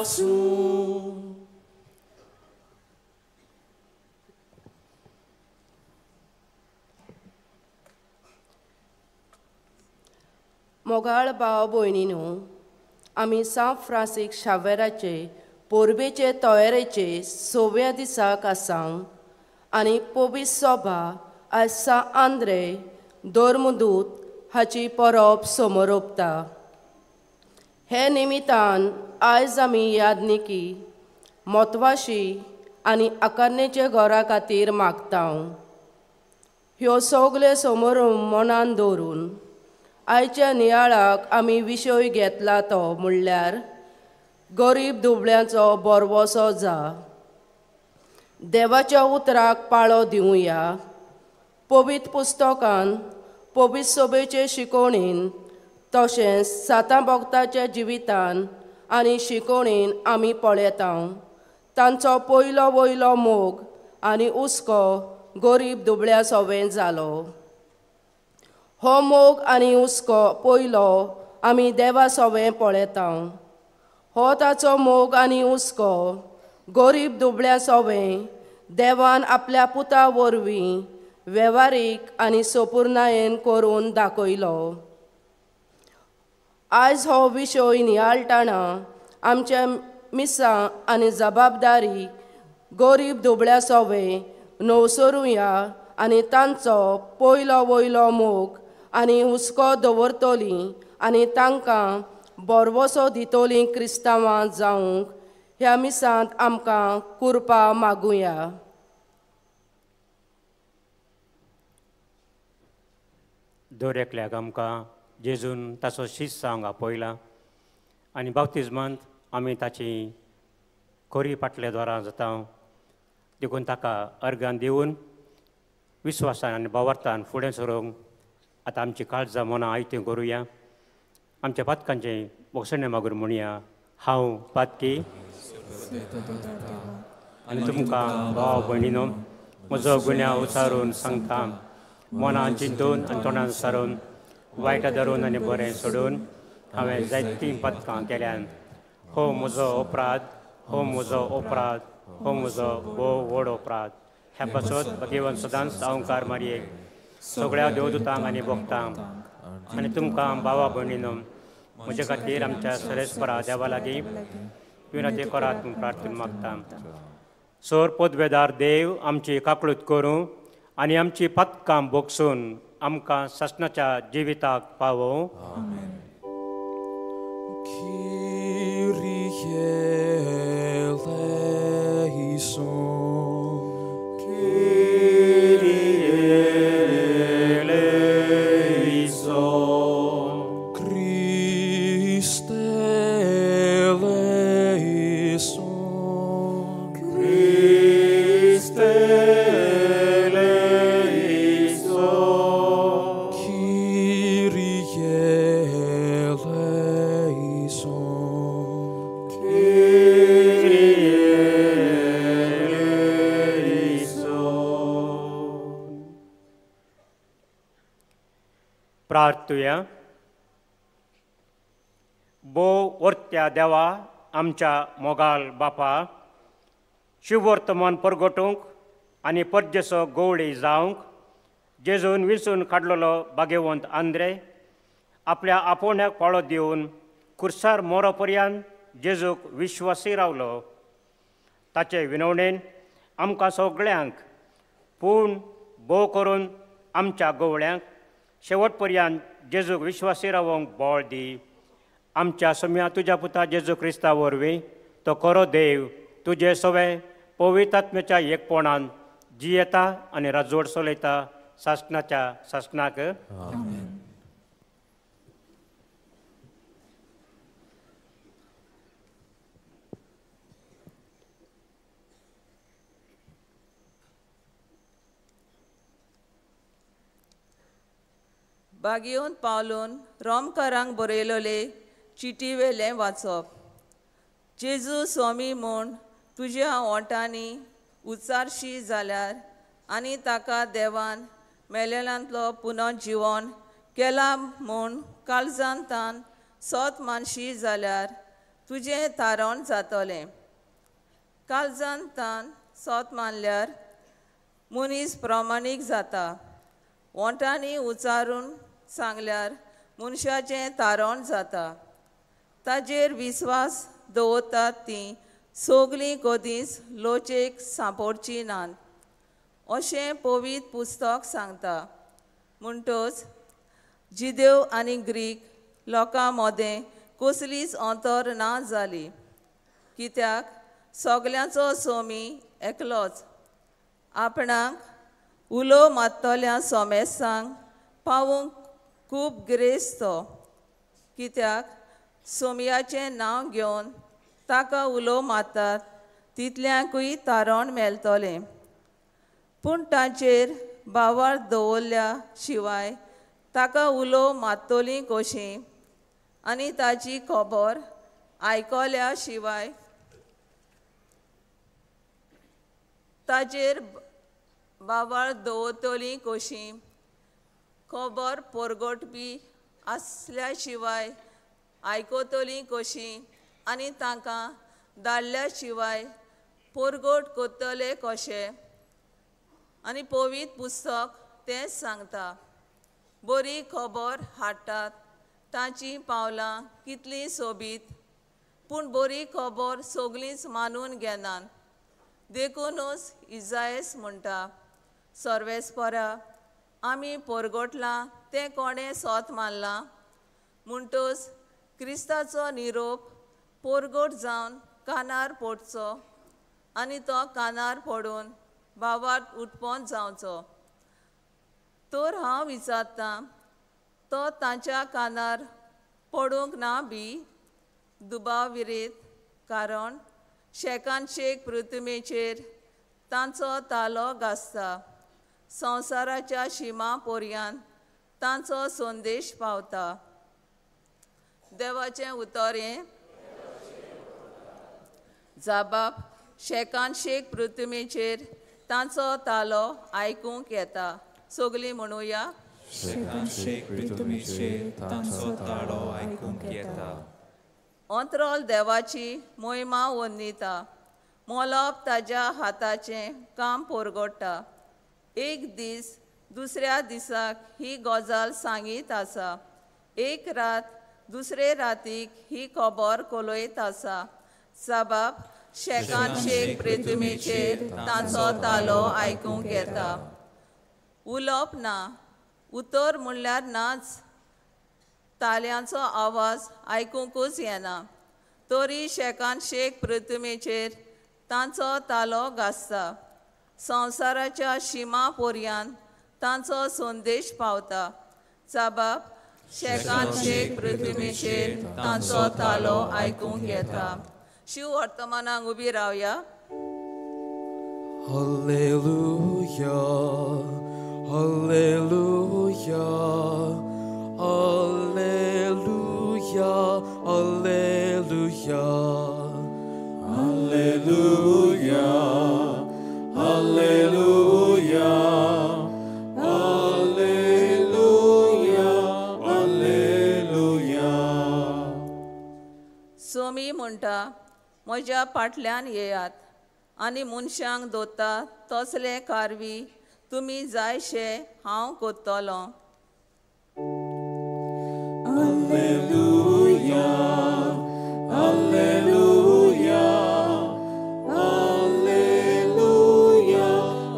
आसूं. मोगाळ भाव भयणीनो, आमी सांत फ्रांसीस शावेराचे परबेचे तयारेचे सव्या दिसाक आसा आनी पवित्र सभा आयज सांत आंद्रे धर्मदूत हाची परब समरोपता. हे निमितान आयज आमी यादनिकी म्हत्वाशी आनी आकारणेचे घरा खातीर मागता. ह्यो सगळे समोर मनान दवरून आयच्या नियाळाक आमी विशय घेतला तो म्हणल्यार गरीब दुबळ्यांचो बरवसो जा. देवाच्या उतराक पाळो दिवया. पवित्र पुस्तकान पवित्र सभेचे शिकवणीन तशेंच सातां भक्ताच्या जिवितान आनी शिकवणीन आमी पळयता तांचो पयलो वयलो मोग आनी हुस्को गरीब दुबळ्या सवें जालो. हो मोग आनी हुस्को पयलो आमी देवा सवें पळयता. हो ताचो मोग आनी हुस्को गरीब दुबळ्या सवें देवान आपल्या पुता वरवीं वेव्हारीक आनी सोपूर्णायेन करून दाखयलो. आयज हो विशय नियाळटना आमच्या मिसां आनी जबाबदारी गरीब दुबळ्या सवें नवसरुया आनी तांचो पयलो वयलो मोग आनी हुस्को दवरतली आनी तांकां बरवसो दितली क्रिस्तांवां जावंक ह्या मिसांत आमकां कुरपा मागुया. दर एकल्याक आमकां जेजून ताचो शीस जावंक आपयला आनी बाप्तिज्मांत आमी ताची खरी फाटल्या द्वारा जाता. देखून ताका अर्गान दिवन विस्वासान आनी भावार्थान फुडें सरूंक आतां आमची काळजां मनां आयत्यो करुया. आमच्या पातकांचें भोगसणें मागून म्हणया, हांव पातकी आनी तुमकां भाव भयणीनो म्हजो गुन्यांव उचारून सांगता. मनान चिंतून आनी तोंडान सारून वायटां धरून आनी बरें सोडून हांवें जायतीं पातकां केल्यान. हो म्हजो अपराध, हो म्हजो अपराध, हो म्हजो भोव व्हड अपराध. ह्या पासत भगेवन सदांच अहंकार मारयेक सगळ्या देवदूतांक आनी भक्तांक आनी तुमकां भावा भयणीनो म्हजे खातीर आमच्या सरेस्परा देवा लागीं विनती करात म्हूण प्रार्थना मागता. सर पदवेदार देव आमची काकळूत करूं आनी आमची पातकां भोगसून आमकां सासणाच्या जिविताक पावोवं. प्रार्थुया. भोव वर्त्या देवा आमच्या मोगाल बापा, शिववर्तमान परगटूंक आनी परजेसो गवळी जावंक जेजून विंचून काडलेलो भाग्यवंत आंद्रे आपल्या आपोवण्याक पाळो दिवन कुर्सार मोरो पर्यंत जेजूक विश्वासी रावलो. ताचे विनवणेन आमकां सगळ्यांक पूण भोव करून आमच्या गवळ्यांक शेवट पर्यंत जेजूक विश्वासी रावंक बळ दी. आमच्या सम्या तुज्या पुता जेजू क्रिस्ता वरवीं तो खरो देव तुजे सवे पवित्र आत्म्याच्या एकपणान जियेता आनी राजवट चलयता सासणाच्या सासणाक. बागेवन पावलून रोमकारांक बरयलोले चिटीवेलें वाचप. जेजू स्वामी म्हूण तुज्या ओंठांनी उच्चारशी जाल्यार आनी ताका देवान मेलेल्यांतलो पुनर्जिवन केला म्हूण काळजान तान सत मानशी जाल्यार तुजें तारण जातलें. काळजान तान सोत मानल्यार मनीस प्रमाणीक जाता. ओंठांनी उचारून सांगल्यार मनशाचें तारण जाता. ताजेर विस्वास दवरतात तीं सगलीं कदींच लोचेक सांपडचीं नात अशें पवित्र पुस्तक सांगता. म्हणटच जिदेव आनी ग्रीक लोकां मदें कसलीच अंतर ना जाली, कित्याक सगल्यांचो सोमी एकलोच. आपणाक उलो मारतल्या सोमेसांक पावूंक खूब ग्रेस्त तो, कित्याक सोमयाचें नांव घेवन ताका उलो मारतात तितल्यांकूय तारण मेळटलें. पूण ताचेर बावार दवरल्या शिवाय ताका उलो मारतलीं कशीं आनी ताची खबर आयकल्या शिवाय ताचेर बावार दवरतलीं कशीं, खबर परगटपी आसल्या शिवाय आयकतलीं कशीं आनी तांकां धाडल्या शिवाय परगट करतले कशे. आनी पवित्र पुस्तक तेंच सांगता. बरी खबर हाडटात तांचीं पावलां कितलीं सोबीत, पूण बरी खबर सगलींच मानून घेनात. देखूनच इजायस म्हणटा, सर्वेस्परा आमी परगटलां तें कोणें सोत मानलां. म्हणटच क्रिस्ताचो निरोप परगट जावन कानार पडचो आनी तो कानार पडून बावार उत्पन्न जावचो. तर हांव विचारतां, तो तांच्या कानार पडूंक ना बी दुबाव विरेत, कारण शेकान शेक पृथ्वीचेर तांचो तालो गाजता, संवसाराच्या शिमा पर्यंत तांचो संदेश पावता. देवाचें उतर हें. जाबाब शेकान शेक पृथ्वीचेर तांचो तालो आयकूंक येता. सगलीं म्हणुया, शेकान शेक पृथ्वीचेर तांचो ताळो आयकूंक येता. अंतरोल देवाची मोहिमा वर्णिता, मोलप ताज्या हाताचें काम परगट्टा. एक दीस दुसऱ्या दिसाक ही गजाल सांगीत आसा, एक रात दुसरे रातीक ही खबर कलयत आसा. साबाब शेकान शेक पृथ्वीचेर तांचो तालो आयकूंक येता. उलोवप ना, उतर म्हणल्यार नाच, ताल्यांचो आवाज आयकुंकूच येना, तरी शेकान शेक पृथ्वीचेर तांचो तालो गाजता, संवसाराच्या शिमा पर्यंत तांचो संदेश पावता. साबाब शेकान शेक पृथ्वीचेर तांचो तालो आयकूंक येता. शिव वर्तमानाक उबी रावया. Hallelujah, hallelujah, hallelujah, hallelujah, hallelujah, hallelujah, hallelujah, hallelujah. Somi म्हणटा, म्हज्या फाटल्यान येयात आनी मनशांक दोता तसले कारवी तुमी जायशे हांव करतलो. Hallelujah, hallelujah, hallelujah,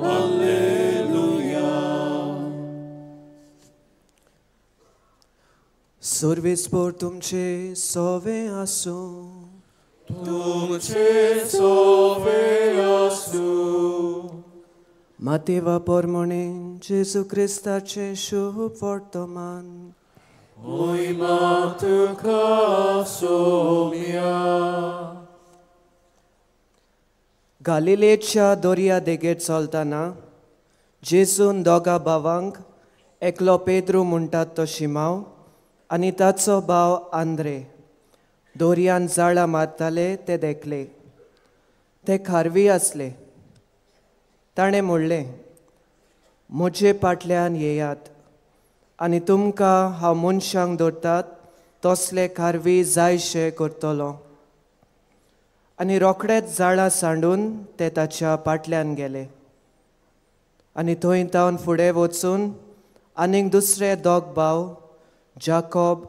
hallelujah. सर्वेस्पर तुमचे सोवे आसूं. तुमचे सोवे आसूं. मातेवा परमणे जेजू क्रिस्ताचें शुभ वर्तमान. मोहिमा तुका सोम्या. गालिलेच्या दर्या देगेर चलतना जेजून दोगा भावांक, एकलो पेद्रू म्हणटात तो शिमाव आनी ताचो भाव आंद्रे, दोरयान जाळां मारताले ते देखले. ते खारवी आसले. ताणें म्हणलें, म्हजे फाटल्यान येयात आनी तुमकां हांव मनशांक दवरतात तसले खारवी जायशे करतलो. आनी रोखडेच जाळां सांडून ते ताच्या पाटल्यान गेले. आनी थंय तावन फुडें वचून आनीक दुसरे दोग भाव, जाकोब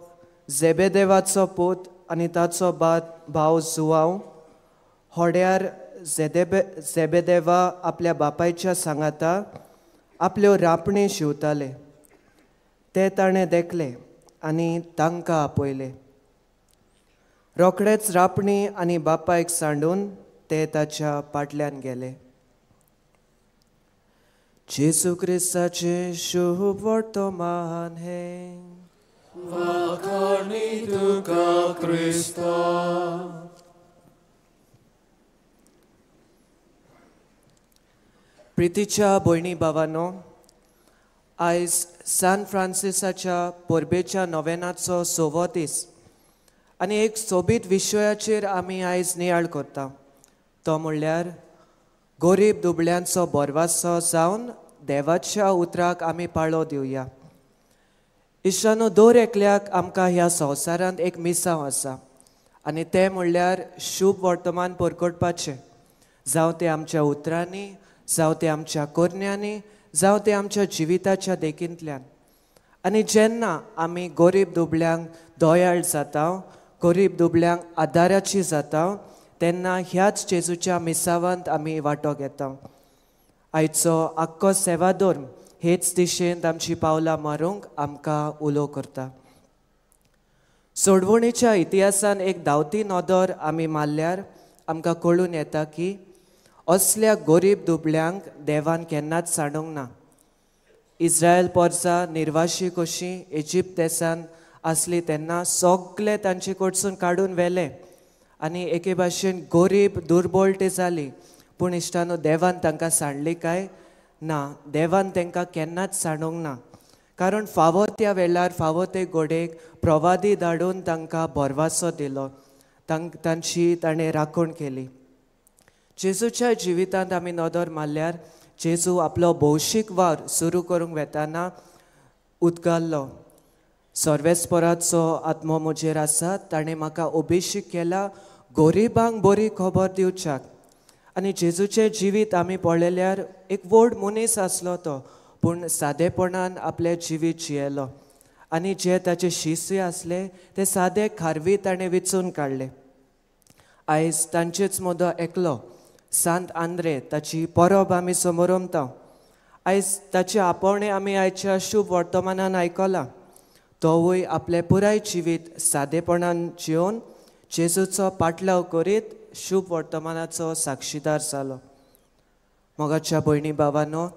झेबेदेवाचो पूत आनी ताचो भाव जुवांव, होड्यार झेबेदेवा आपल्या बापायच्या सांगाता आपल्यो रांपणी शिंवताले. ते ताणें देखले आनी तांकां आपयले. रोखडेच रांपणी आनी बापायक सांडून ते ताच्या पाटल्यान गेले. जेजू क्रिस्ताचें शुभ वर्तमान हें. वाखाणी तुका क्रिस्ता. प्रितीच्या भयणी भावानो, आयज सान फ्रांसिसाच्या परबेच्या नोवेनाचो 6वो दीस आनी एक सोबीत विशयाचेर आमी आयज नियाळ करता. तो म्हणल्यार गरीब दुबळ्यांचो भरवासो जावन देवाच्या उतराक आमी पाळो दिवया. इश्टानो, दर एकल्याक आमकां ह्या संवसारांत एक मिसांव आसा आनी तें म्हणल्यार शुभ वर्तमान परगटपाचें. जावं तें आमच्या उतरांनी, जावं तें आमच्या करण्यांनी, जावं तें आमच्या जिविताच्या देखींतल्यान. आनी जेन्ना आमी गरीब दुबळ्यांक दयाळ जाता, गरीब दुबळ्यांक आदाराची जाता, तेन्ना ह्याच जेजूच्या मिसावांत आमी वांटो घेता. आयचो आख्खो सेवाधर्म हेच दिशेन आमची पावलां मारूंक आमकां उलो करता. सोडवणीच्या इतिहासान एक धांवती नदर आमी मारल्यार आमकां कळून येता की असल्या गरीब दुबळ्यांक देवान केन्नाच सांडूंक ना. इस्रायल पोरसा निर्वाशी कशी इजिप्त देशान आसली तेन्ना सगळे तांचे कडसून काडून व्हेले आनी एके भाशेन गरीब दुर्बळ ते जाली. पूण इश्टानो, देवान तांकां सांडली काय ना? देवान तांकां केन्नाच सांडूंक ना. कारण फावो त्या वेळार फावो ते गोडेक प्रवादी धाडून तांकां भरवासो दिलो, तांची ताणें राखण केली. जेजूच्या जिवितांत आमी नदर मारल्यार जेजू आपलो भौशीक वावर सुरू करूंक वेताना उदगारलो, सर्वेस्पराचो आत्मो म्हजेर आसा, ताणें म्हाका अभिषेक केला गरिबांक बरी खबर दिवच्याक. आनी जेजूचें जिवीत आमी पळयल्यार एक व्हड मनीस आसलो तो, पूण सादेपणान आपलें जिवीत जियेलो आनी जे ताचे शिश्य आसले ते सादे खारवी ताणें विचून काडले. आयज तांचेच मदो एकलो सांत आंद्रे ताची परब आमी समोरमता. आयज ताचे आपोवणें आमी आयच्या शुभ वर्तमानान आयकलां. तोवूय आपलें पुराय जिवीत सादेपणान जिवन जेजूचो पाटलाव करीत शुभ वर्तमानाचो साक्षीदार जालो. मोगाच्या भयणी भावानो,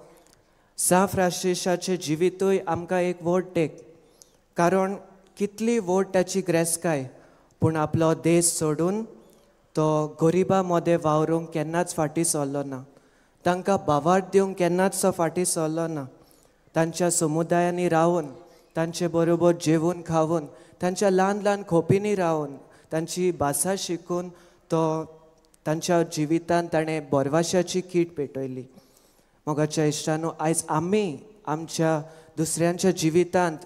सान फ्रांसिसाचें जिवितूय आमकां एक व्हड टेक. कारण कितली व्हड ताची ग्रेसकाय, पूण आपलो देश सोडून तो गरिबां मदें वावरूंक केन्नाच फाटीं सरलो ना. तांकां भावार्थ दिवंक केन्नाच तो फाटीं सरलो ना. तांच्या समुदायांनी रावन, तांचे बरोबर जेवून खावन, तांच्या ल्हान ल्हान खोपींनी रावन, तांची भाशा शिकून तो तांच्या जिवितांत ताणें भरवाश्याची कीट पेटयली. मोगाच्या इश्टानो, आयज आमी आमच्या दुसऱ्यांच्या जिवितांत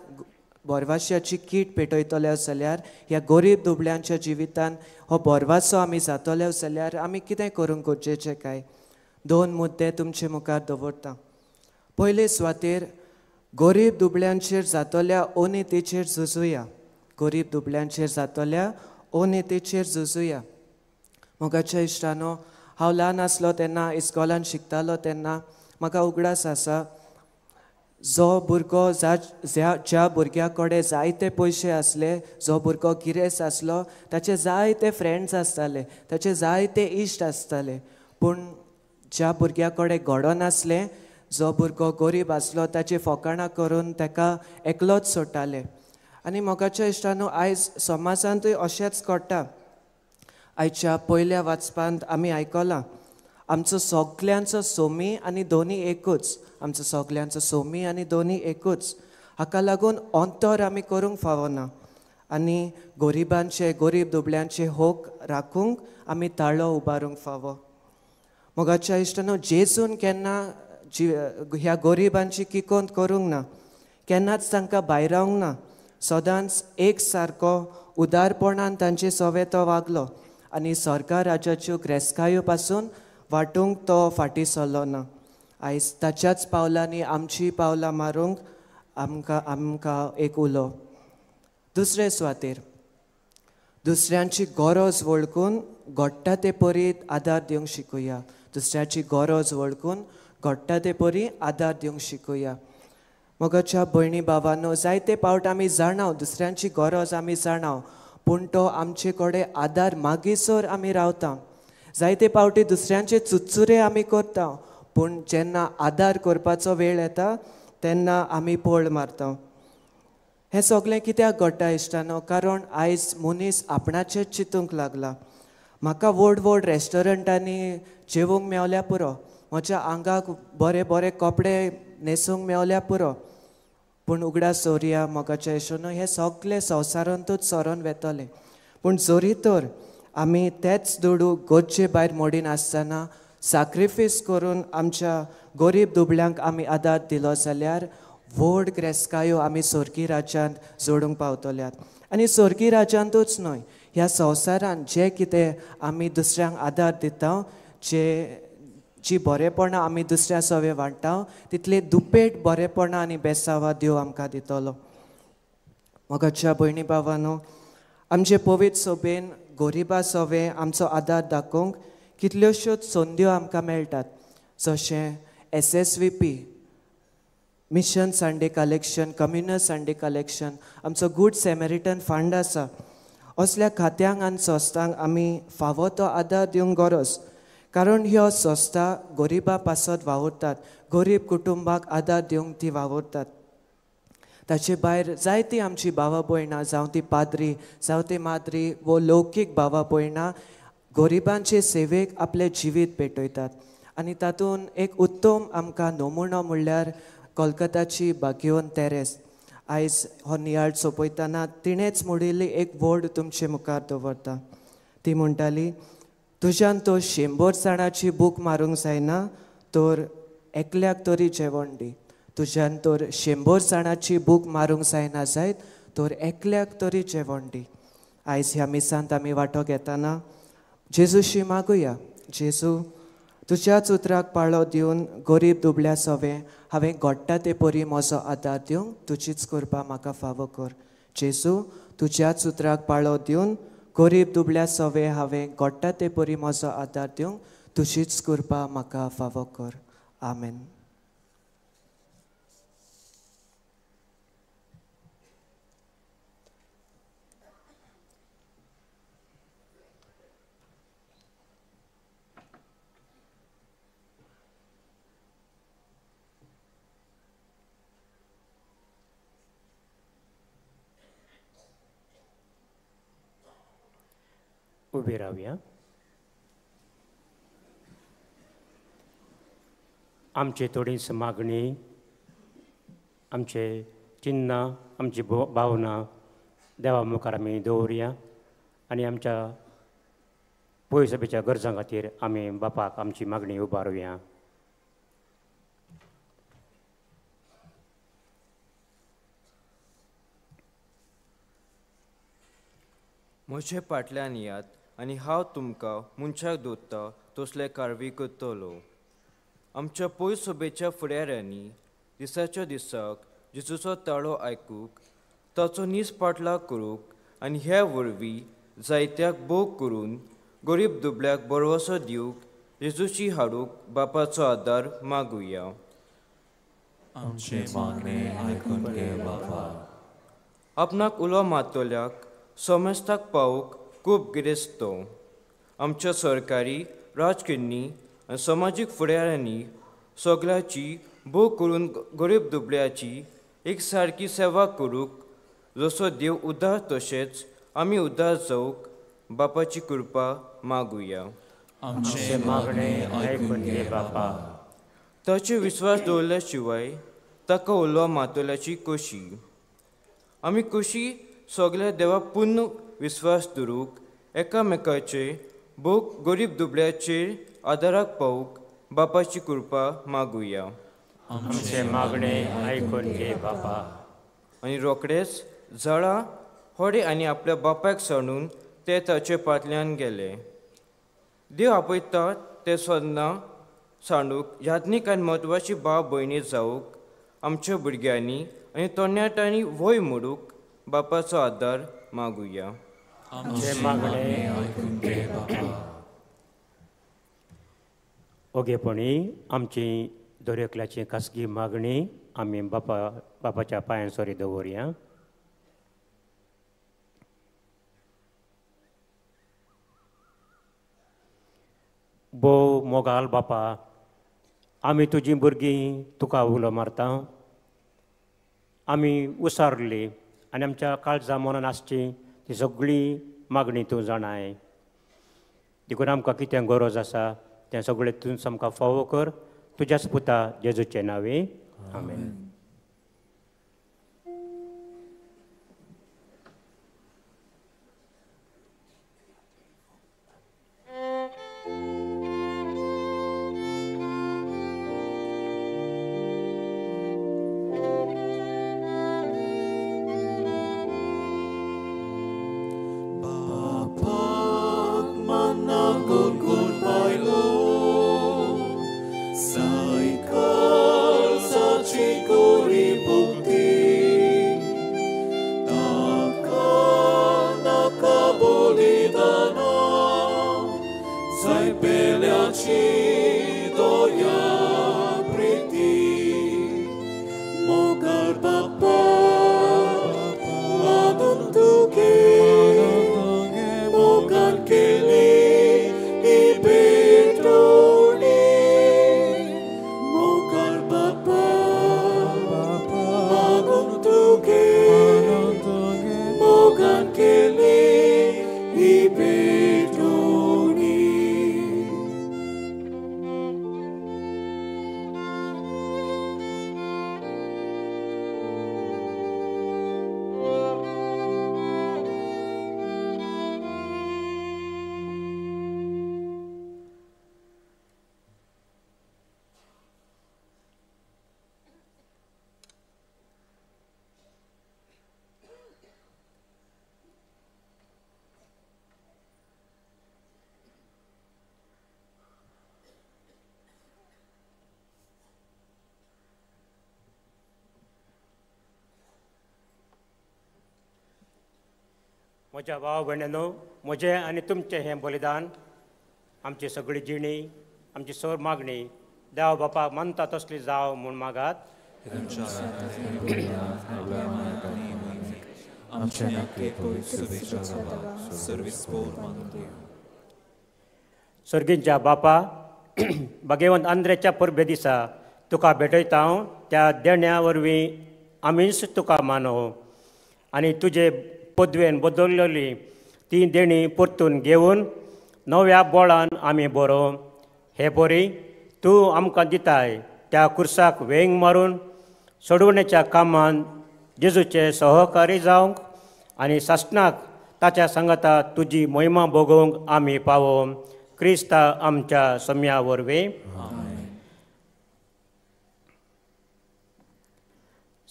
भरवाश्याची कीट पेटयतले जाल्यार, ह्या गरीब दुबळ्यांच्या जिवितांत हो भरवासो आमी जातले जाल्यार आमी कितें करूंक गरजेचें काय? दोन मुद्दे तुमचे मुखार दवरता. पयले सुवातेर गरीब दुबळ्यांचेर जातल्या अनितीचेर झुजुया. गरीब दुबळ्यांचेर जातल्या अनितीचेर झुजुया. मोगाच्या इश्टानो, हांव ल्हान आसलो तेन्ना इस्कॉलान शिकतालो तेन्ना म्हाका उगडास आसा, जो भुरगो ज्या भुरग्या कडेन जायते पयशे आसले, जो भुरगो गिरेस्त आसलो, ताचे जायते फ्रेंड्स आसताले, ताचे जायते इश्ट आसताले. पूण ज्या भुरग्या कडेन घडो नासलें, जो भुरगो गरीब आसलो, ताची फकाणां करून ताका एकलोच सोडटाले. आनी मोगाच्या इश्टानो, आयज समाजांतूय अशेंच घडटा. आयच्या पयल्या वाचपांत आमी आयकलां, आमचो सगल्यांचो सोमी आनी दोनी एकूच, आमचो सगल्यांचो सोमी आनी दोनी एकूच. हाका लागून अंतर आमी करूंक फावना आनी गरिबांचे, गरीब दुबळ्यांचे हक राखूंक आमी ताळो उबारूंक फावो. मोगाच्या इश्टानो, जेजून केन्ना ह्या गरिबांची किकोंत करूंक ना, केन्नाच तांकां भायरावंक ना. सदांच एक सारको उदारपणान तांचे सवे तो वागलो आनी सरकार राज्याच्यो ग्रेस्कायो पासून वांटूंक तो फाटीं सरलो ना. आयज ताच्याच पावलांनी आमची पावलां मारूंक आमकां आमकां एक उलो. दुसरे सुवातेर दुसऱ्यांची गरज वळखून घडटा ते परी आदार दिवंक शिकूया. दुसऱ्याची गरज वळखून घडटा ते परी आदार दिवंक शिकूया. मोगाच्या भयणी भावांनो, जायते पावट आमी जाणाव दुसऱ्यांची गरज आमी जाणाव, पूण तो आमचे कडेन आदार मागीसर आमी रावता. जायते पावटी दुसऱ्यांचे चुचुरे आमी करता, पूण जेन्ना आदार करपाचो वेळ येता तेन्ना आमी पळ मारता. हें सगळें कित्याक घडटा इश्टानो? कारण आयज मनीस आपणाचेच चिंतूंक लागला. म्हाका व्हड व्हड रेस्टॉरंटांनी जेवूंक मेवल्या पुरो, म्हज्या आंगाक बरे बरे कपडे न्हेसूंक मेवल्या पुरो, पूण उगडास दवरया मोगाच्या इश्टानो, हें सगळें संवसारांतूच सरोन वेतलें. पूण जरी तर आमी तेच दुडू गरजे भायर मोडिनासतना साक्रिफीस करून आमच्या गरीब दुबळ्यांक आमी आदार दिलो जाल्यार व्हड ग्रेस्कायो आमी स्वर्गीय राज्यांत जोडूंक पावतल्यात. आनी स्वर्गीय राज्यांतूच न्हय, ह्या संवसारांत जें कितें आमी दुसऱ्यांक आदार दिता, जे जी बरेपणां आमी दुसऱ्या सवे वांट्टा, तितले दुपेट बरेपणां आनी बेसावा देव आमकां दितलो. मोगाच्या भयणी भावानो, आमचे पवित्र सभेन गरिबा सवे आमचो आदार दाखोवंक कितल्योश्योच संद्यो आमकां मेळटात, जशें SSVP, mission Sunday collection, communal Sunday collection, आमचो गूड सेमेरिटन फंड आसा. असल्या खात्यांक आनी संस्थांक आमी फावो तो आदार दिवंक गरज, कारण ह्यो संस्था गरिबा पासत वावुरतात, गरीब कुटुंबाक आदार दिवंक ती वावुरतात. ताचे भायर जायती आमची भावा भयणां, जावं ती पाद्री, जावं ती माद्री वो लौकीक भावा भयणां गरिबांचे सेवेक आपलें जिवीत पेटयतात. आनी तातूंत एक उत्तम आमकां नमुनो म्हणल्यार कोलकाताची भाग्यवंत तेरेस. आयज हो नियाळ सोंपयतना तिणेंच मोडिल्ली एक वर्ड तुमचे मुखार दवरता. ती म्हणटाली, तुज्यान तो 100 जाणाची बूक मारूंक जायना तर एकल्याक तरी जेवण दी. तुज्यान तर 100 जाणाची बूक मारूंक जायना जायत तर एकल्याक तरी जेवण दी. आयज ह्या मिसांत आमी वांटो घेतना जेजूशी मागुया, जेजू तुज्याच उतराक पाळो दिवन गरीब दुबळ्या सवें हांवें घडटा ते परी म्हजो आदार दिवंक तुजीच कृपा म्हाका फावो कर. जेजू तुज्याच उतराक पाळो दिवन गरीब दुबळ्या सवें हांवें घडटा ते परी म्हजो आदार दिवंक तुजीच कृपा म्हाका फावो कर. आमेन. उबे रावया. आमचे थोडीच मागणी, आमचे चिन्नां, आमची भावना देवा मुखार आमी दवरुया आनी आमच्या पयसभेच्या गरजां खातीर आमी बापाक आमची मागणी उबारुया. म्हजे फाटल्यान येयात आनी हांव तुमकां मनशाक दवरता तसले कारवी करतलो. आमच्या पयस सभेच्या फुडाऱ्यांनी दिसाच्या दिसाक जेजूचो ताळो आयकूंक, ताचो नीज पाटलाव करूंक आनी ह्या वरवीं जायत्याक भोग करून गरीब दुबळ्याक भरवंसो दिवंक जेजूची हाडूंक बापाचो आदार मागुया. आमचे मागणे आयकून घे बापा. आपणाक उलो मारतल्याक समस्ताक पावूंक खूब गिरेस्त तो. आमच्या सरकारी, राजकीय आनी समाजीक फुडाऱ्यांनी सगळ्याची भोग करून गरीब दुबळ्याची एक सारकी सेवा करूंक जसो देव उदार तशेंच आमी उदार जावंक बापाची कृपा मागुया. आमचे मागणे आयकून घे बापा. ताचे विस्वास दवरल्या शिवाय ताका उलो मारतल्याची कशी आमी कशी सगळ्या देवा पूर्ण विस्वास दवरूंक, एकामेकाचे भोग गरीब दुबळ्याचेर आदाराक पावूंक बापाची कृपा मागुया. आमचे मागणे आयकून घे बापा. आनी रोखडेच झाडां होडे आनी आपल्या बापायक सांडून ते ताचे फाटल्यान गेले. देव आपयता ते सदनां सांडूंक याज्ञीक आनी म्हत्वाची भाव भयणी जावंक आमच्या भुरग्यांनी आनी तरणाट्यांनी वय मोडूंक बापाचो आदार मागुया. आमचें मागणें आयकून घे बापा. ओगेपणी आमची दरेकल्याची खासगी मागणी आमी बापाच्या पांयां सरी दवरया. भोव मोगाल बापा, आमी तुजी भुरगीं तुका उलो मारता. आमी उसारली आनी आमच्या काळजा मनान आसची ती सगळी मागणी तूं जाणाय. देखून आमकां कितें गरज आसा तें सगळें तूं आमकां फावो कर. तुज्याच पुता जेजूचे नांवे, आमेन. म्हज्या भाव भयणांनो, म्हजें आनी तुमचें हें बलिदान आमची सगळी जिणी, आमची सर मागणी देव बापाक मानता तसली जावं म्हूण मागात. सर्गींच्या बापा, भाग्यवंत आंद्रेच्या परबे दिसा तुका भेटयता हांव. त्या देण्या वरवीं आमीच तुका मानव आनी तुजे पदवेन बदललेली ती देणी परतून घेवन नव्या बोळान आमी बरो. हे परी तूं आमकां दिताय त्या कुर्साक वेंग मारून सोडवण्याच्या कामान जेजूचे सहकारी जावंक आनी सासणाक ताच्या सांगाता तुजी मोहिमा भोगोवंक आमी पावोवंक क्रिस्ता आमच्या सम्या वरवीं.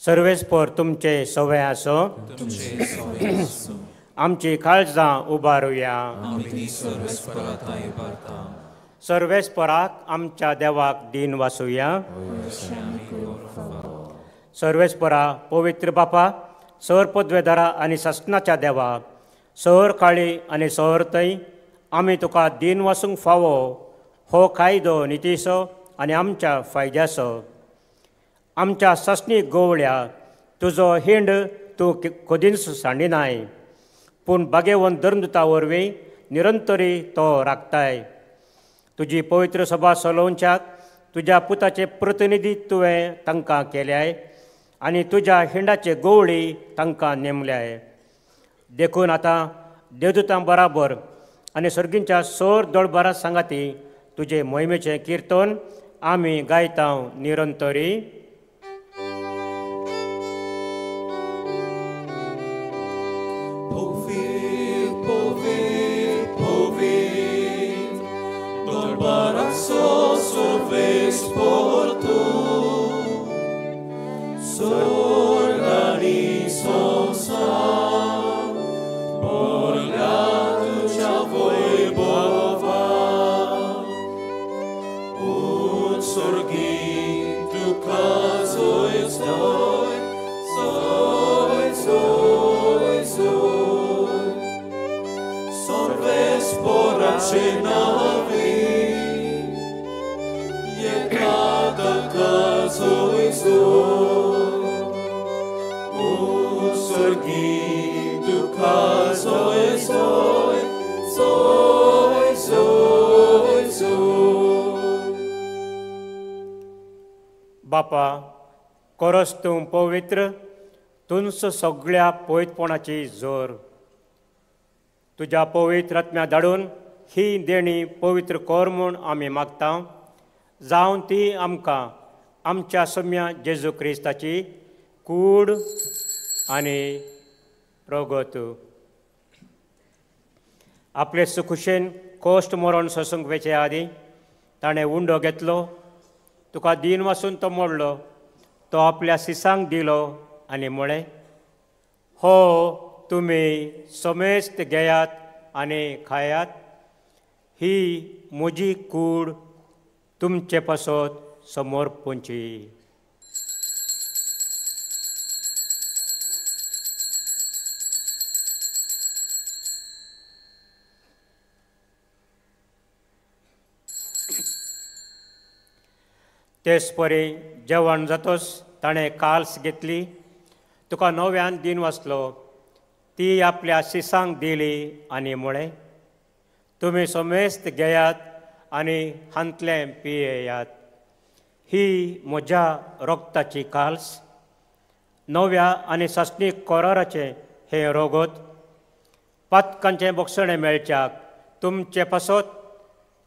सर्वेस्पर तुमचे सवे आसो. आमची काळजां उबारुया. सर्वेस्पराक आमच्या देवाक दीन वासुया. सर्वेस्परा पवित्र बापा, सर पदवेदारा आनी सासणाच्या देवा, सर काळी आनी सर थंय आमी तुका दीन वासूंक फावो हो कायदो नितीचो आनी आमच्या फायद्याचो. आमच्या सासणीक गोवळ्या तुजो हिंड तूं कदींच सांडिनाय, पूण बागेवन धर्मदुता वरवीं निरंतरी तो राखताय. तुजी पवित्र सभा चलोवच्याक तुज्या पुताचे प्रतिनिधी तुवें तांकां केल्याय आनी तुज्या हिंडाचे गोवळी तांकां नेमल्याय. देखून आतां देवदूतां बराबर आनी सर्गींच्या सोर दळबारा सांगाती तुजे मोहिमेचें किर्तन आमी गायता निरंतरी. Sorgani sonsa, borga स्वर्गी तुका जोय जोय जोय जोय जोय. बापा कोरस तूं पवित्र तुंच सगळ्या पवित्रपणाची जोर. तुज्या पवित्र आत्म्या धाडून ही देणी पवित्र कर म्हूण आमी मागता, जावन ती आमकां आमच्या सम्या जेजू क्रिस्ताची कूड आनी प्रगत. आपले सुखुशेन कोश्ट मरण सोसूंक वेचे आदीं ताणें उंडो घेतलो, तुका दीन वासून तो मोडलो, तो आपल्या सिसांक दिलो आनी म्हळें, हो तुमी समेस्त घेयात आनी खायात, ही म्हजी कूड तुमचे पासत समर्पणची. तेच परी जेवण जातोच ताणें काल्स घेतली, तुका नव्यान दीन वाचलो, ती आपल्या शिसांक दिली आनी म्हळें, तुमी समेस्त घेयात आनी हांतलें पियेयात, ही म्हज्या रोगताची काल्स, नव्या आनी सासणीक कोराराचें हें रोगत, पातकांचें बक्षणें मेळच्याक तुमचे पासत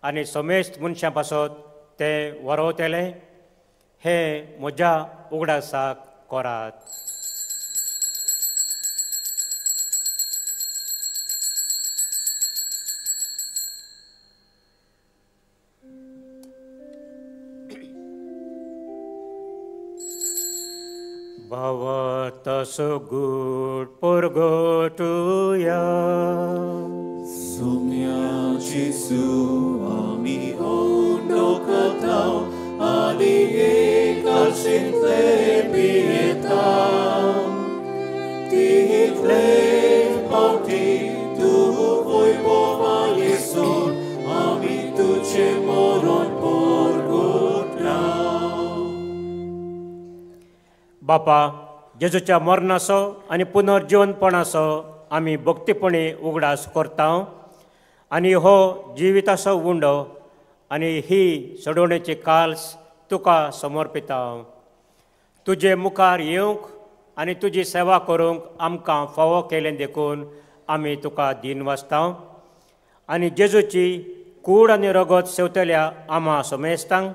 आनी समेस्त मनशां पासत तें वरोवतलें, हें म्हज्या उगडासाक करात. भावार्थाचो गूट परगटुया. सोम्या जेजू आमी उंडो करताव आनी एकाशिंतले पियेताव, तितले फावटी तूं वैभवा येसून आमी तुजें मरण परगटताव. बापा, जेजूच्या मरणाचो आनी पुनर्जीवनपणाचो आमी भक्तीपणी उगडास करता आनी हो जिविताचो उंडो आनी ही सोडोवणेची काल्स तुका समर्पिता. तुजे मुखार येवंक आनी तुजी सेवा करूंक आमकां फावो केलें देखून आमी तुका दीन वाचता आनी जेजूची कूड आनी रगत सेवतल्या आमा समेस्तांक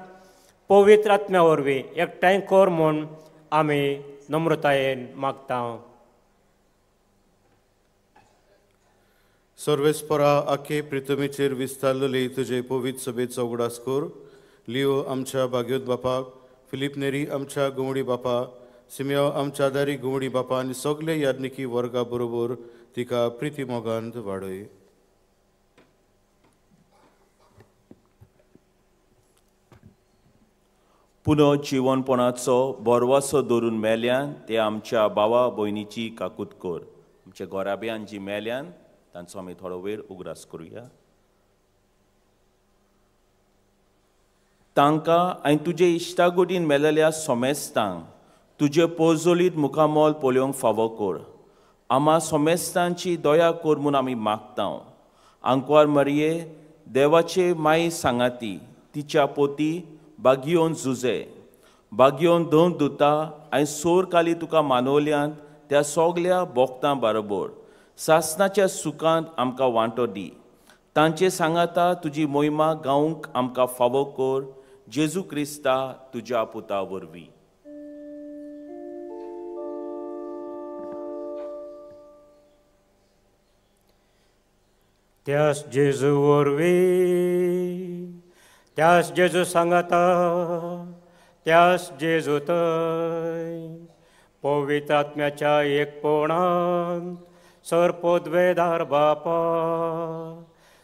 पवित्र आत्म्या वरवीं एकठांय कर म्हूण आमी नम्रतायेन मागता. सर्वेस्परा आखे प्रितमीचेर विस्तारलेली तुजे पवित्र सभेचो उगडास कर. लिओ आमच्या भाग्योत बापाक, फिलीप नेरी आमच्या गुवडी बापा, सिमियो आमच्या दारी गुवडी बापा आनी सगळे याज्ञिकी वर्गा बरोबर तिका प्रिती मोगांत वाडय. पुनः जिवनपणाचो बरवासो धरून मेल्यान ते आमच्या भावा भयणीची काकूत कर. आमच्या घराब्यान जी मेल्यान तांचो आमी थोडो वेळ उगडास करुया. तांकां आनी तुजे इश्टागोटीन मेलेल्या सोमेस्तांक तुजे पोजोलीत मुखामोल पळोवंक फावो कर. आमा सोमेस्तांची दया कर म्हूण आमी मागता. आंकवार मरये देवाचे माई सांगाती तिच्या पोती बागियोन जुजे बागियोन दोन दुता आनी सोर काली तुका मानवल्यांत त्या सगल्या बोगतां बरोबर सासनाच्या सुखांत आमकां वांटो दी. तांचे सांगाता तुजी मोहिमा गावंक आमकां फावो कर. जेजू क्रिस्ता तुज्या पुता वरवीं. त्यास जेजू वरवीं, त्यास जेजू सांगाता, त्यास जेजू थंय पवित्र आत्म्याच्या एकपणान सर पदवेदार बापा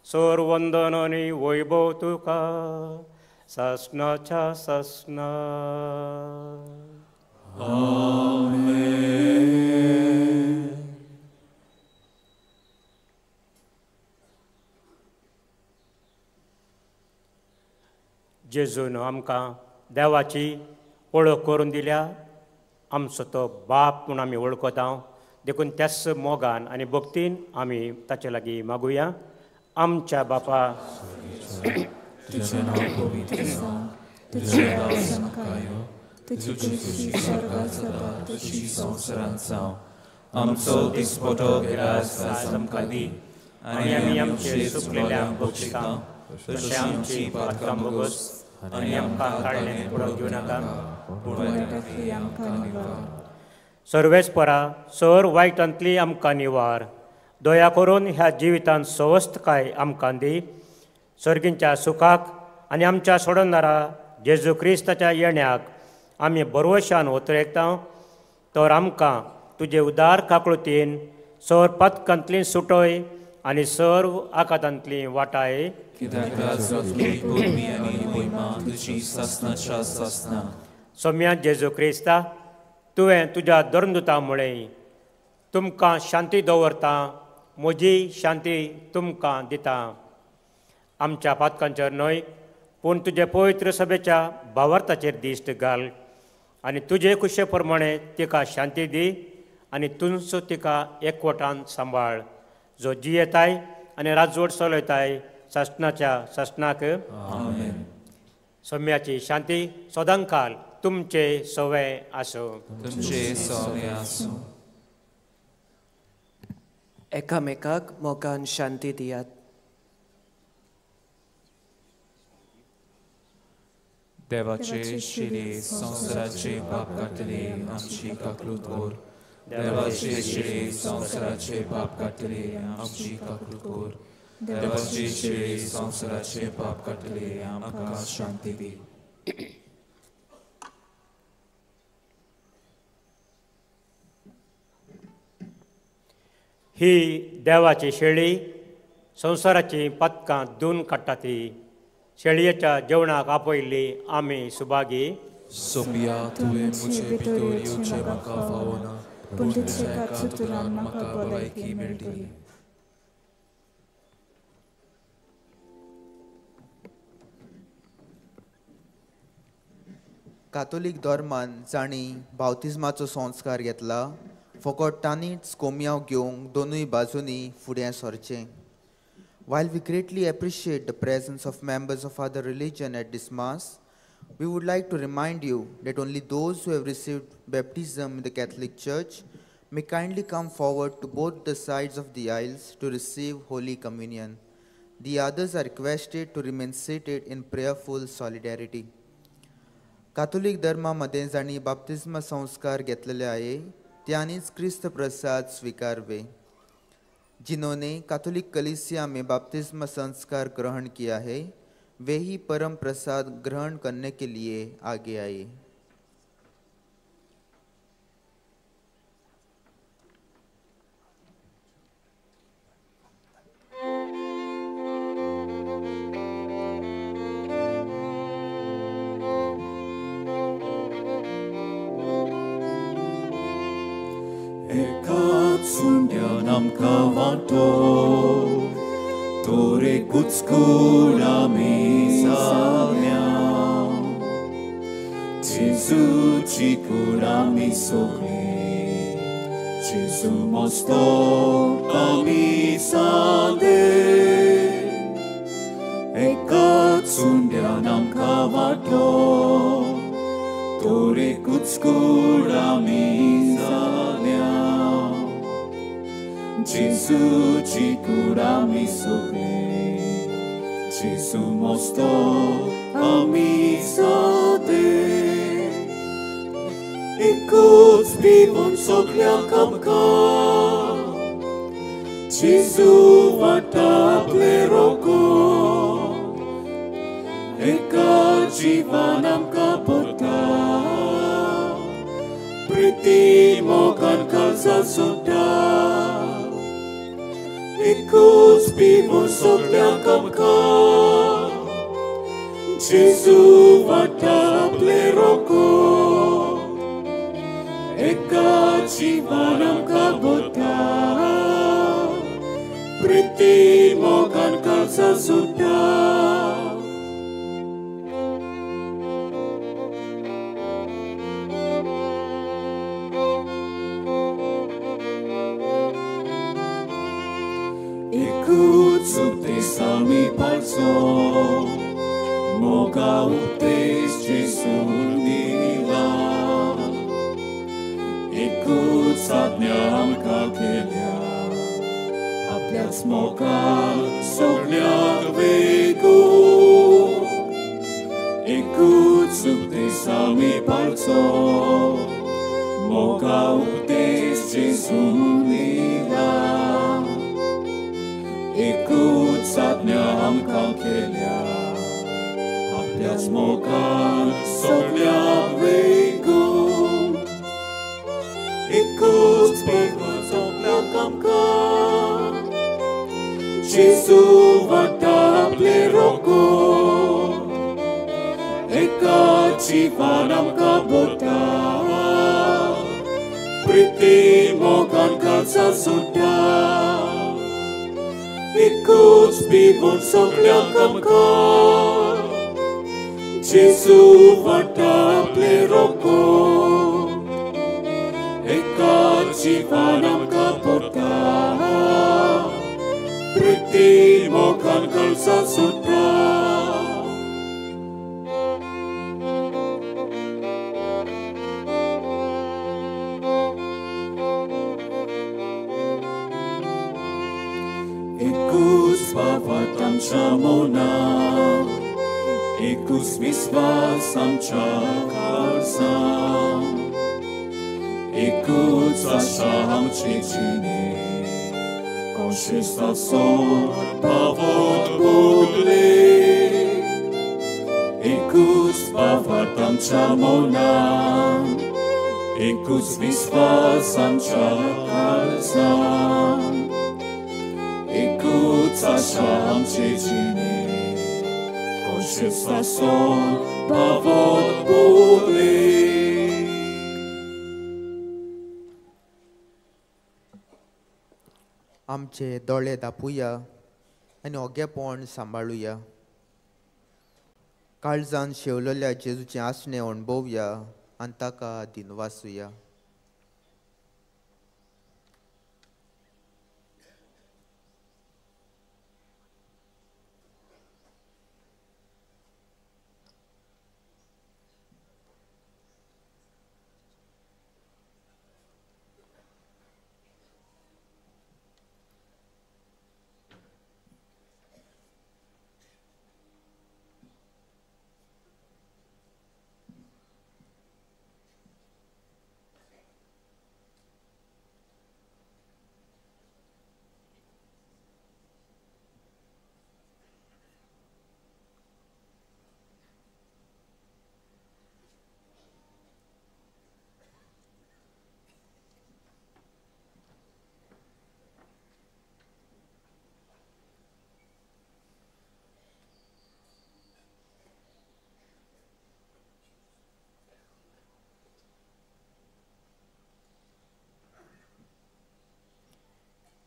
सर वंदन आनी वैभव तुका सासनाच्या सासना. आमेन. जेजून आमकां देवाची वळख करून दिल्या. आमचो तो बाप म्हूण आमी वळखता. देखून त्याच मोगान आनी भक्तीन आमी ताचे लागीं मागुया. आमच्या बापा, तुझें नांव पवित्र जावं, तुजें राज्य आमकां येवं, तुजी खुशी स्वर्गांत जाता तशी संवसारांत जावं. आमचो दिसपटो घेरास आज आमकां दी आनी आमी आमचे चुकलेल्यांक बक्षिता तशें आमची पातकां भोगोस आनी आमकां काडलें पडोवंक घेवं नाका, पूण वायटांतली आमकां निवार. सर्वेस्परा, सर वायटांतली आमकां निवार. दया करून ह्या जिवितांत सवस्तकाय आमकां दी. सर्गींच्या सुखाक आनी आमच्या सोडणारा जेजू क्रिस्ताच्या येण्याक आमी बरवशान उतरेकता. तर आमकां तुजे उदार काकळुतीन सर पातकांतली सुटय आनी सर्व आकातांतली वाटाय. सोम्या जेजू क्रिस्ता, तुवें तुज्या धर्मदूता म्हळें, तुमकां शांती दवरता, म्हजी शांती तुमकां दिता. आमच्या पातकांचेर न्हय पूण तुजे पवित्र सभेच्या भावार्थाचेर दिश्ट घाल आनी तुजे खुशे प्रमाणे तिका शांती दी आनी तुंचो तिका एकवटान सांबाळ, जो जियेताय आनी राजवट चलयताय सासणाच्या सासणाक. आमेन. सौम्याची शांती सदांकाल तुमचे सवे आसूं. तुमचे सवे आसूं. एकामेकाक मोगान शांती दियात. देवाचे शिरे संवसाराचे पाप काडटले आमची काकलूत कोर. देवाचे शिरे संवसाराचे पाप काडटले आमची काकलूत कोर. देवाचे शिरे संवसाराचे पाप काडटले आमकां शांती दी. ही देवाची शेळी संवसाराची पातकां धुवन काडटा. ती शेळयेच्या जेवणाक आपयल्ली आमी सुभागी. सोपिया, तुवें म्हजे भितर येवचें म्हाका फावना, पूण तुज्या एका उतरान म्हाका भलायकी मेळटली. कातोलीक धर्मान जांणी बाप्तिज्माचो संस्कार घेतला फकत तांणीच कोमयांव घेवंक दोनूय बाजूंनी फुडें सरचें. While we greatly appreciate the presence of members of other religion at this Mass, we would like to remind you that only those who have received baptism in the Catholic Church may kindly come forward to both the sides of the aisles to receive Holy Communion. The others are requested to remain seated in prayerful solidarity. Catholic धर्मा मदें जांणी बाप्तिज्म संस्कार घेतलेले आहे त्यांनीच क्रिस्त प्रसाद स्वीकारवे. जिन्होंने Catholic कलीसिया में बपतिस्मा संस्कार ग्रहण किया है वे ही परम प्रसाद ग्रहण करने के लिए आगे आए. एकाच आमकां वांटो तोरे कुचकूड आमी जाल्या, जेजूची कूड आमी सगळी, जेजू मस्तो आमी सादे. एकाच उंड्यान आमकां वांटो तोरे कुचकूड आमी जाल्या, जेजूची कूड आमी सगळी, जेजू मस्तो आमी सादे. एकूच पिवन सगळ्यांक आमकां जेजू वांटा आपलें रोगत, एका जिवान आमकां पडटा, प्रिती मोगान काळजां सोडटा. एकूच पिवन सगळ्यांक आमकां जेजू वांटा आपलें रोगत, एका जिवान आमकां पडटा, प्रिती मोगान काळजां सोडटा. मोगा उपदेश जेजून दिला, एकूच आज्ञा आमकां केल्या, आपल्याच मोगान सगळ्यांक वेगू, एकूच उपदेश आमी पाळचो, मोगा उपदेश जेजून दिला, एकूच आज्ञा आमकां केल्या, आपल्याच मोगान सगळ्यांक वेगू, एकूच पिगून सगळ्यांक आमकां, जेजू वांट्टा आपलें रोगत, एका जिवान आमकां भरता, प्रिती मोगान काळजां सोडटा, एकूच पिगून सगळ्यांक आमकां, जेजू वांट्टा आपलें रोगत, एका जिवान आमकां भरता, प्रिती मोगान काळजां सोडटा. एकूच भावार्थ आमच्या मनांत, एकूच विस्वास आमच्या काळजांत, एकूच आशा आमचे जिणेंत, कोंशेसाचो पावत भोगले, एकूच भावार्थ आमच्या मनांत, एकूच विस्वास आमच्या काळजांत, एकूच आशा आमचे जिणेंत, कोंशेसाचो पावत भोगले. आमचे दोळे दापुया आनी ओगेपण सांबाळुया, काळजान शेवलेल्या जेजूचें आसणें अणभवया आनी ताका दिनवासुया.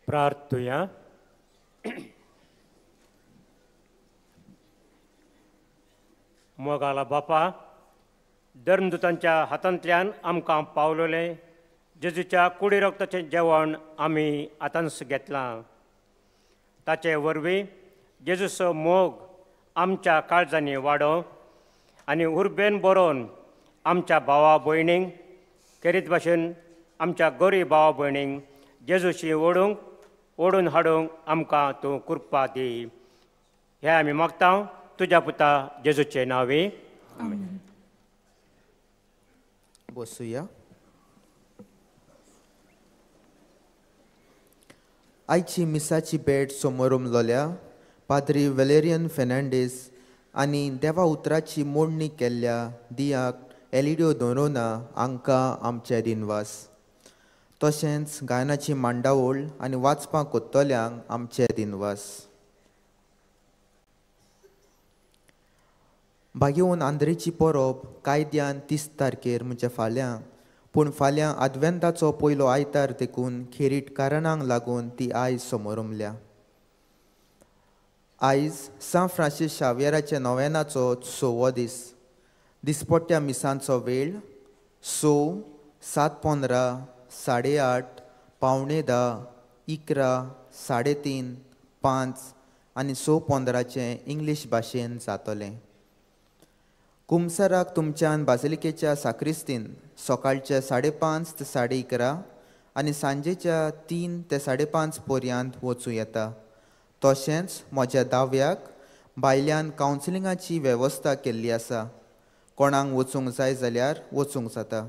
प्रार्थुया. मोगाला बापा, धर्मदूतांच्या हातांतल्यान आमकां पावलोलें जेजूच्या कुडी रक्ताचें जेवण आमी आतांच घेतलां. ताचे वरवीं जेजूचो मोग आमच्या काळजांनी वाडो आनी उर्बेन बरोवन आमच्या भावा भयणींक खेरीत भाशेन आमच्या गरीब भावा भयणींक जेजूशी ओडूंक ओडून हाडूंक आमकां तूं कृपा दी. हें आमी मागता तुज्या पुता जेजूचे नांवी. बसुया. आयची मिसाची भेट समोरमलोल्या पाद्री वेलेरियन फेर्नांडीस आनी देवा उतराची मोडणी केल्ल्या दियाक एलिडियो दोरोना हांकां आमचे दिनवास. तशेंच गायनाची मांडावळ आनी वाचपाक कोत्तल्यांक आमचे दिनवास. भागेवन आंद्रेची परब कायद्यान 30 तारखेर म्हणजे फाल्यां, पूण फाल्यां आदवेंताचो पयलो आयतार देखून खेरीट कारणांक लागून ती आयज समोरमल्या. आयज सांत फ्रांसीस शाव्येराच्या नोवेनाचो 6वो दीस. दिसपट्ट्या मिसांचो वेळ 6, 7:15, 8:30, 9:45, 11, 3:30, 5 आनी 6:15 इंग्लीश भाशेन जातलें. कुमसाराक तुमच्यान बाजिलिकेच्या साक्रिस्तीन सकाळच्या 5:30 ते 11:30 आनी सांजेच्या 3 ते 5:30 पर्यंत वचूं येता. तशेंच म्हज्या दाव्याक भायल्यान कावन्सिलिंगाची वेवस्था केल्ली आसा. कोणाक वचूंक जाय जाल्यार वचूंक जाता.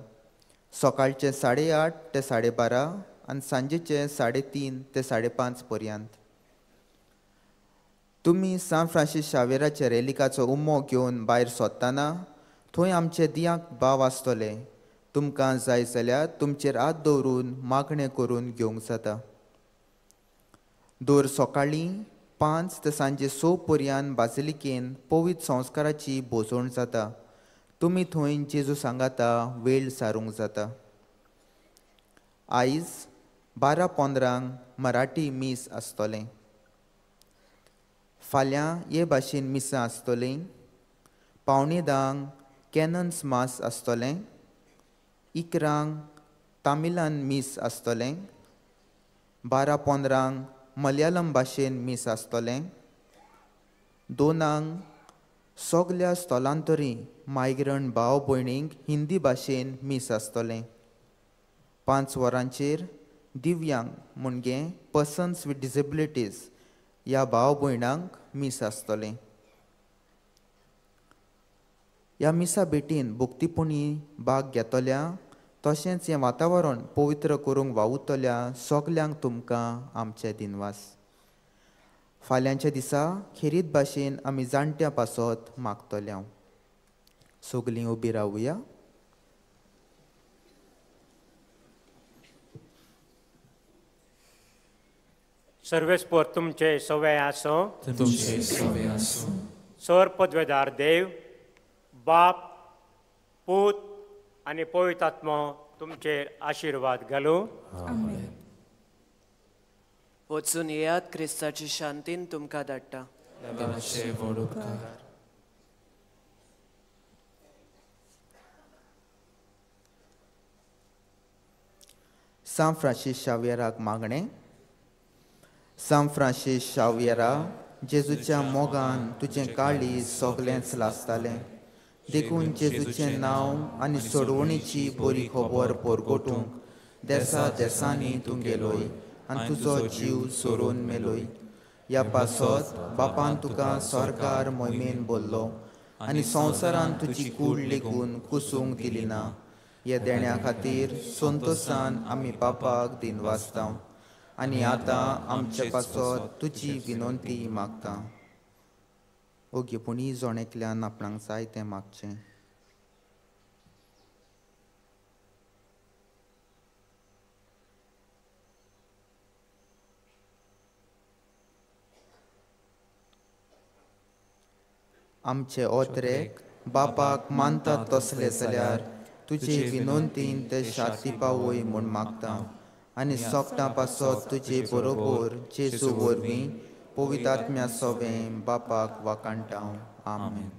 सकाळचे 8:30 ते 12:30 आनी सांजेचे 3:30 ते 5:30 पर्यंत. तुमी सांत फ्रांसीस शावेराच्या रेलिकाचो उमो घेवन भायर सोदतना थंय आमचे दियांक भाव आसतले. तुमकां जाय जाल्यार तुमचेर हात दवरून मागणें करून घेवंक जाता. दर सकाळीं 5 ते सांजे 6 पर्यंत बाजिलिकेन पवित्र संस्काराची भोजवण जाता. तुमी थंय जेजू सांगाता वेळ सारूंक जाता. आयज 12:15 मराठी मीस आसतलें. फाल्यां हे भाशेन मिसां आसतलीं. 9:45 कॅनन्स मास आसतलें. 11 तामिलान मीस आसतलें. 12:15 मलयाळम भाशेन मीस आसतलें. 2 सगल्या स्थलांतरी मायग्रंट भाव भयणींक हिंदी भाशेन मीस आसतलें. 5 वरांचेर दिव्यांग म्हणजे पर्सन्स विथ डिसेबिलिटीज ह्या भाव भयणांक मीस आसतलें. ह्या मिसा भेटीन भक्तीपणी भाग घेतल्या तशेंच हें वातावरण पवित्र करूंक वावुरतल्या सगल्यांक तुमकां आमचे दिनवास. फाल्यांच्या दिसा खेरीत भाशेन आमी जाणट्यां पासत मागतल्या. सगलीं उबी रावया. सर्वेस्पर तुमचे सवे आसूं. तुमचे सवे आसूं. सर पदवेदार देव बाप पूत आनी पवित्र आत्मो तुमचेर आशिर्वाद घालूं. आमेन. वचून येयात. क्रिस्ताची शांतीन तुमकां धाडटा. देवाचे व्हड उपकार. सांत फ्रांसीस शावियराक मागणें. सांत फ्रांसीस शावियरा, जेजूच्या मोगान तुजें काळीज सगलेंच लासतालें. देखून जेजूचें नांव आनी सोडवणीची बरी खबर परगटूंक देसा देसांनी तूं गेलोय आनी तुजो जीव सोडून मेलोय. ह्या पासत बापान तुका सरकार मोहिमेन बोल्लो आनी संवसारान तुजी कूड लेगून कुसूंक दिली ना. ह्या देण्या खातीर संतोसान आमी बापाक दिनवासता आनी आतां आमचे पासत तुजी विनंती मागता. ओगेपणी जण एकल्यान आपणाक जाय तें मागचें. आमचे ओतरेक बापाक मानतात तसले जाल्यार तुजे विनंतीन ते शांती पावय म्हूण मागता आनी सोगटां पासत तुजे बरोबर जेजू वरवीं पवित्र आत्म्या सोवें बापाक वाकाणटा. आमेन.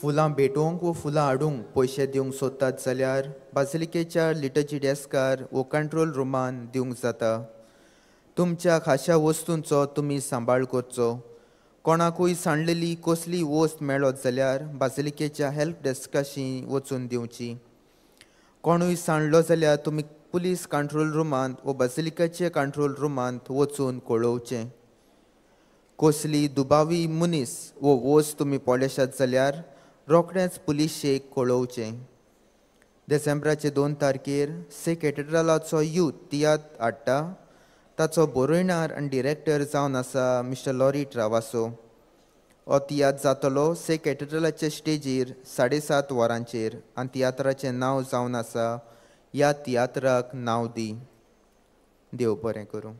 फुलां भेटोवंक वो फुलां हाडूंक पयशे दिवंक सोदतात जाल्यार बाजिलिकेच्या लिटर्जी डेस्कार वो कंट्रोल रुमान दिवंक जाता. तुमच्या खाशा वस्तूंचो तुमी सांबाळ करचो. कोणाकूय सांडलेली कसली वस्त मेळत जाल्यार बाजिलिकेच्या हेल्प डेस्काशी वचून दिवची. कोणूय सांडलो जाल्यार तुमी पुलीस कंट्रोल रुमांत वो बाजिलिकेचे कंट्रोल रुमांत वचून कळोवचें. कसली दुबावी मनीस वो वस्त तुमी पळयशात जाल्यार रोखडेंच पुलिशेक कळोवचें. डिसेंबराचे 2 तारखेर से कॅथेड्रलाचो यूथ तियात्र हाडटा. ताचो बरोयणार आनी डिरेक्टर जावन आसा मिस्टर लॉरी ट्रावासो. हो तियात्र जातलो से कॅथेड्रलाचे स्टेजीर 7:30 वरांचेर आनी तियात्राचें नांव जावन आसा ह्या तियात्राक नांव दी. देव बरें करूं.